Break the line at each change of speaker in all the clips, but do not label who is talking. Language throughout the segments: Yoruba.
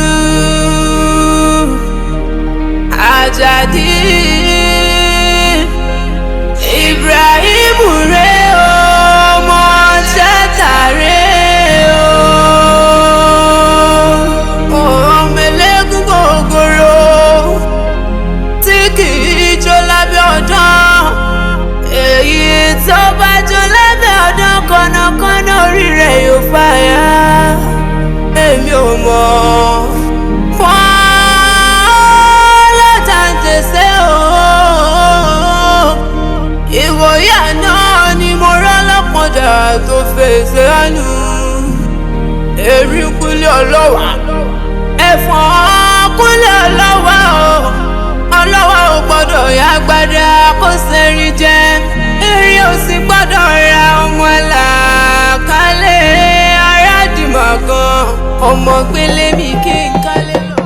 Abiodun Ajadi Ibrahim rè ọmọ tíátà rè o, ọmọ eléégún gògòrò tí kì í jó lábẹ́ ọ̀dán, èyí tó bá jó lábẹ́ ọ̀dán kọ́nàkọ́nà orí rẹ̀ yóò fàyà. Èmi ò mọ̀ wọ́n látàǹtẹ̀sẹ̀ o. Ìwòye àná ni mo rán lọ́pọ̀dà tó fèsì àánú. Èrí kúlẹ̀ ọlọ́wà, ẹ̀fọn kúlẹ̀ ọlọ́wà o. Ọlọ́wà ò gbọ́dọ̀ yá gbádà kó sẹ́rin jẹ. Eré ò sì gbọ́dọ̀ ra ọmọ làkálẹ̀ aládìmọ̀ kan, ọmọ gbélé mi kí n kálé lọ.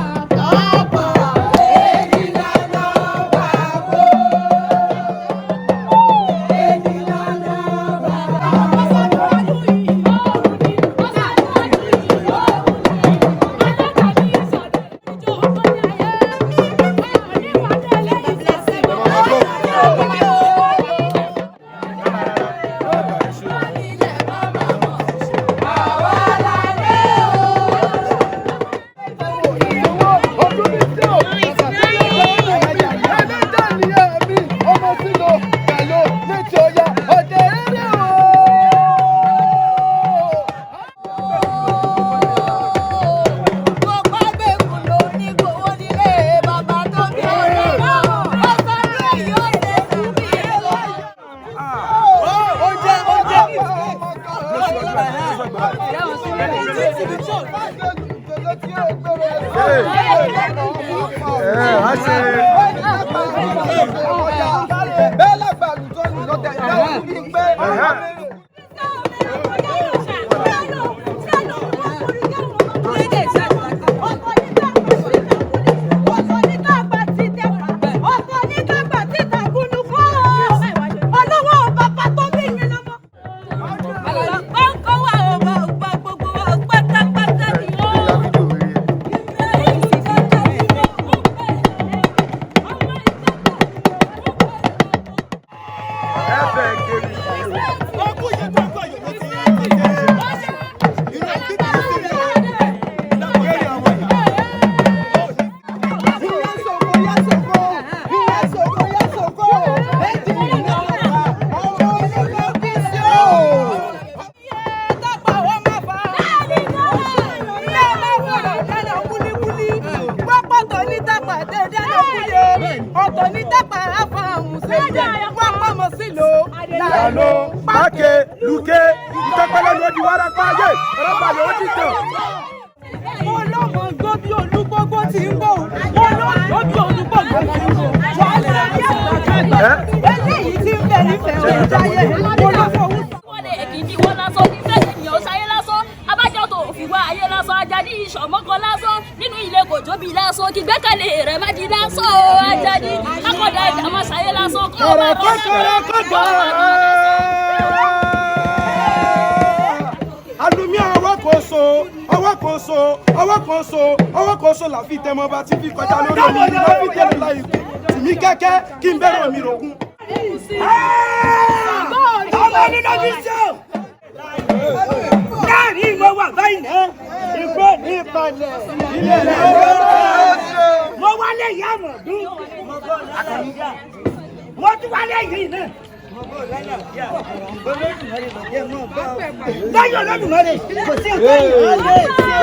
Tẹmọba tí fi kọjá lórí omi ló fi tẹ̀lé láyé kù tìmí kẹ́kẹ́ kí n bẹ̀rẹ̀ omi rògùn.
Ọmọ nínú bí sọ. Láàrin mo wà báyìí náà, ìgbó ní ìpalẹ̀. Mo wálé ìyá àmọ̀dún. Mo tún wálé yìí náà. Lẹ́yìn Olódùmarè, kò sí nǹkan ìhàn lè ṣe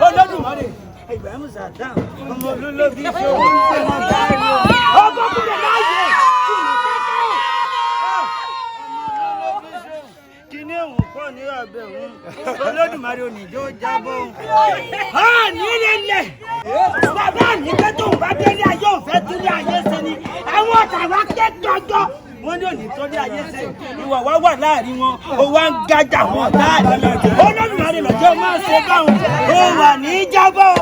Olódùmarè. Ibrahim Satan, ọmọ olólóbí ṣòwò, ọmọ báyìí. Ọkọ̀ kúrò láàyè, kìnnì kẹ́kẹ́. Ọmọ olólóbí ṣòwò, kìnnì òun pọ̀ ní ọbẹ̀ òun. Olódùmarè oníjó jábọ̀ òun. Ọ̀ọ́nì lélẹ̀. Bàbá mi kẹ́ tóun bá délé ayé òun fẹ́ túlé ayé ṣe ni. Àwọn ọ̀tà wa ké jọjọ. Wọ́n ní òní tó dé ayé ṣe. Ìwà wa wà láàrin wọn, ó wá ń gajà wọn láàrin. Olódùmarè lọ́jọ́ máa ṣe báwọn. Ó wà ní jábọ̀.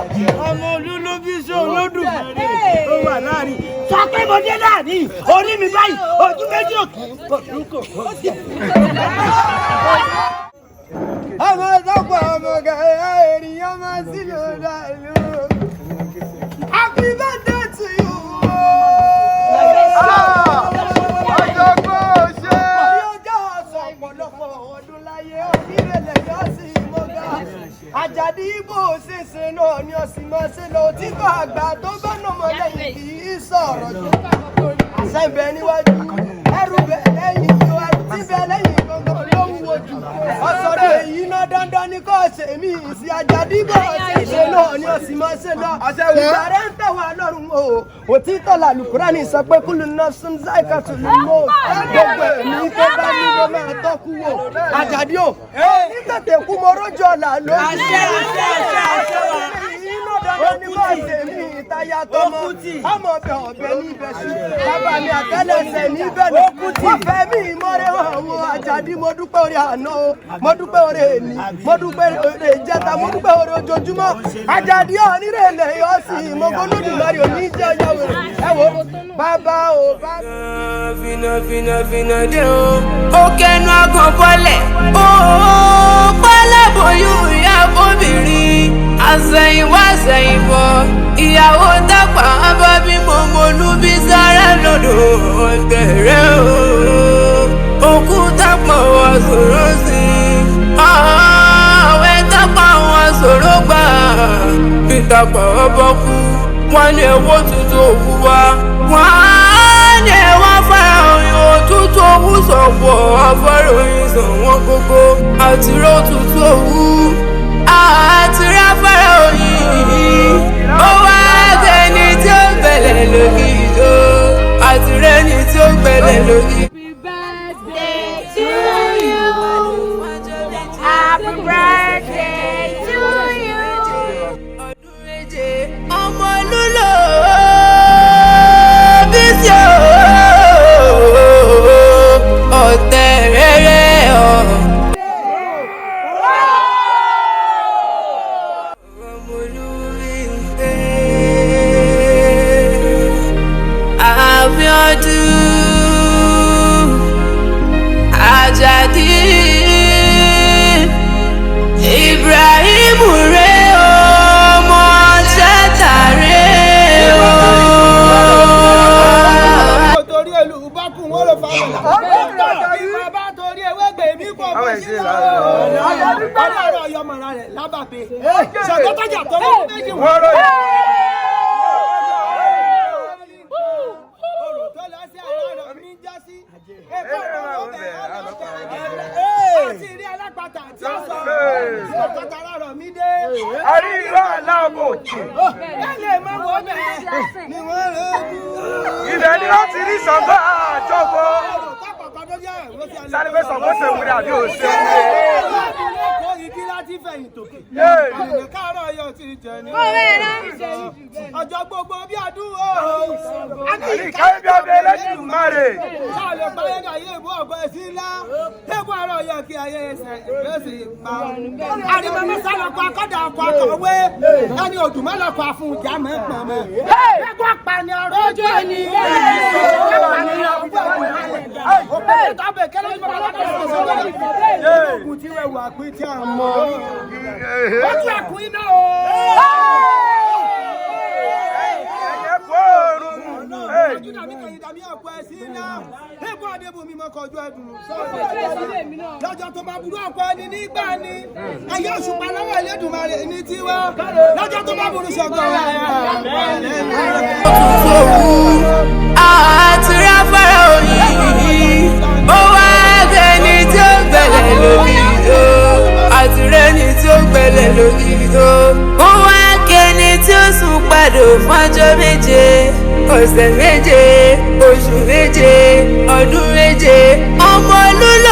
Ọmọ olólóbíṣọ Olódùmarè ó wà láàrin. Sọ pé mo dé láàrin, orí mi báyìí, ojú méjì òkè, kò tún kò kò.
Ọmọ sọ́kọ̀ ọmọ gẹ̀ẹ́ ènìyàn máa
sílẹ̀ dàlú. Happy birthday to you.
Ọjọ́gbọ́n ṣe.
Ọjọ́ ọ̀sán ọ̀pọ̀lọpọ̀ ọdún láyé onírẹ̀lẹ̀ yọ sí mọ́gà. Àjàdí bò ṣèṣe náà ni ọ̀sìn máa ṣe lọ. Òtítọ́ àgbà tó bá nà mọ́ lẹ́yìn kì í sọ̀rọ̀ jù. Àṣẹ ń bẹ níwájú, ẹrù bẹ lẹ́yìn o, ẹrù tí bẹ lẹ́yìn gangan ló wúwo jù. Ọ̀sọ̀rọ̀ èyí náà dandan ni kò ṣe mí ìsì. Àjàdí bò ṣèṣe náà ni ọ̀sìn máa ṣe lọ. Ìgbà rẹ̀ ń tẹ̀ wá lọ́rùn o. Òtítọ́ làlùkùránì sọ pé kúlù náà sún záìkà tù lù mọ́. Gbogbo ẹ̀mí tó bá ní ló máa tọ́kú wò. Àjàdí o, ní tètè kú mo rójọ́ là lójú. Iná dandan ni kò ṣe mí ìtayà tọmọ. Ọmọ ọbẹ̀ ọbẹ̀ ní ibẹ̀ ṣu. Bàbá mi àtẹ́lẹsẹ̀ níbẹ̀ ni. Wọ́n fẹ́ mi ìmọ̀rẹ́ hàn wọ́n. Àjàdí, mo dúpẹ́ orí àná o. Mo dúpẹ́ orí èní. Mo dúpẹ́ orí ìjẹta. Mo dúpẹ́ orí ojoojúmọ́. Àjàdí onírèlè yọ sí i. Mo gbólódùmarè òní jẹ́ ọyá wèrè. Ẹ wo bàbá o bàbá.
Fina fina fina dé o, ó kẹnu agan bọ́lẹ̀, ó pálábòyún ìyá obìnrin, àsẹ̀yìnwá àsẹ̀yìnbọ̀, ìyàwó tápà bá bímọ mọ́nú bí sára lọ́dọ̀ ọ̀tẹ̀rẹ̀ o, òkú tápà wà sọ̀rọ̀ sí i, àwẹ̀ tápà wà sọ̀rọ̀ gbà, bí tápà ọbọ̀ kú, wọ́n ní ẹ̀wọ́ tuntun òwú wa, wọ́n á ní ẹ̀wọ́n fara oyin òtútù òwú sọ̀pọ̀ afárá oyin sàn wọ́n gógó àtìrọ́ òtútù òwú àtìrọ́ afárá oyin ó wá ẹni tí ó gbẹlẹ̀ lórí ìjó àtìrọ́ ẹni tí ó gbẹlẹ̀ lórí.
Happy birthday to you. Happy birthday to you.
Ọdún 7 ọmọ lúlò bísí ọ̀tẹ̀ rẹ̀rẹ̀ ọ̀. Àbíọ́dún Àjàdí Ibrahim rè ọmọ ṣẹ́tàrẹ́ o.
Torí olùbákùn wọn ló fa ọ̀la. Bàbá torí ewé gbèmí kò bọ́ sí lọ́wọ́. Ọ̀rọ̀ ọ̀yọ́mọ̀ra rẹ̀ lábàbẹ̀. Ṣàgbọ́tàjà tó ló méjì wọ́n. Orò tó lọ sí àárọ̀ ní jásí. Èkó ọ̀rọ̀ ọbẹ̀ ọlọ́kọ̀ àti ìrí alápatà tí ó sọ. Ṣàgbọ́tà rọ̀ mí dé.
Àrí ìlú àláàbò.
Ẹ lè mọ wọ bẹ́ẹ̀ ni wọ́n rẹ̀ kú.
Ibẹ̀ ni wọ́n ti rí Ṣàngó àjọpọ̀. Sáré pé Ṣàngó ṣe wúre àbí ò ṣe wúre.
Kó igi láti fẹ̀yìn tòkè. Àrìnà káàárọ̀ yóò ti jẹ ní. Ọjọ́ gbogbo bí ọdún o.
Àríkà bí ọbẹ̀ Ẹlẹ́dùmarè.
Sáàlẹ̀ pàrẹ́dà yé ìbú ọ̀gbọ́n sí ńlá. Tẹ́kọ̀ àárọ̀ yọ kí ayé ẹsẹ̀ ìgbésì pa. Àrìmọ́ mẹ́sà lọ́kọ̀ akọ́dà ọkọ̀ akọ̀wé. Ẹni òdùmọ́ lọ́kọ̀ afún ìjà mọ́ pọ̀ mọ́. Tẹ́kọ̀ apànìyàn ojú ẹni. Ogun tí wẹ̀wù àpín tí a mọ̀. Ojú ẹ̀kún iná o.
Ẹ̀yẹ kú oorun.
Ojú dàbí kẹyìn dàbí ọ̀pọ̀ ẹ̀ sí iná. Eégún Adébùnmi mọ kọjú ẹ̀dùn. Lọ́jọ́ tó máa burú ọ̀pọ̀ ẹni nígbà ni. Ẹyẹ òṣùpá lọ́wọ́ Elédùmarè ní tiwa. Lọ́jọ́ tó máa burú ṣọ̀gbọ́n.
Òwú àtúrà afárá oyin ó wá ẹni tí ó gbẹlẹ̀ lórí ìjó àtúrà ẹni tí ó gbẹlẹ̀ lórí ìjó ó wá kẹni tí ó sùn padà fọ́jọ́ 7, ọ̀sẹ̀ 7, oṣù 7, ọdún 7 ọmọ lúlò.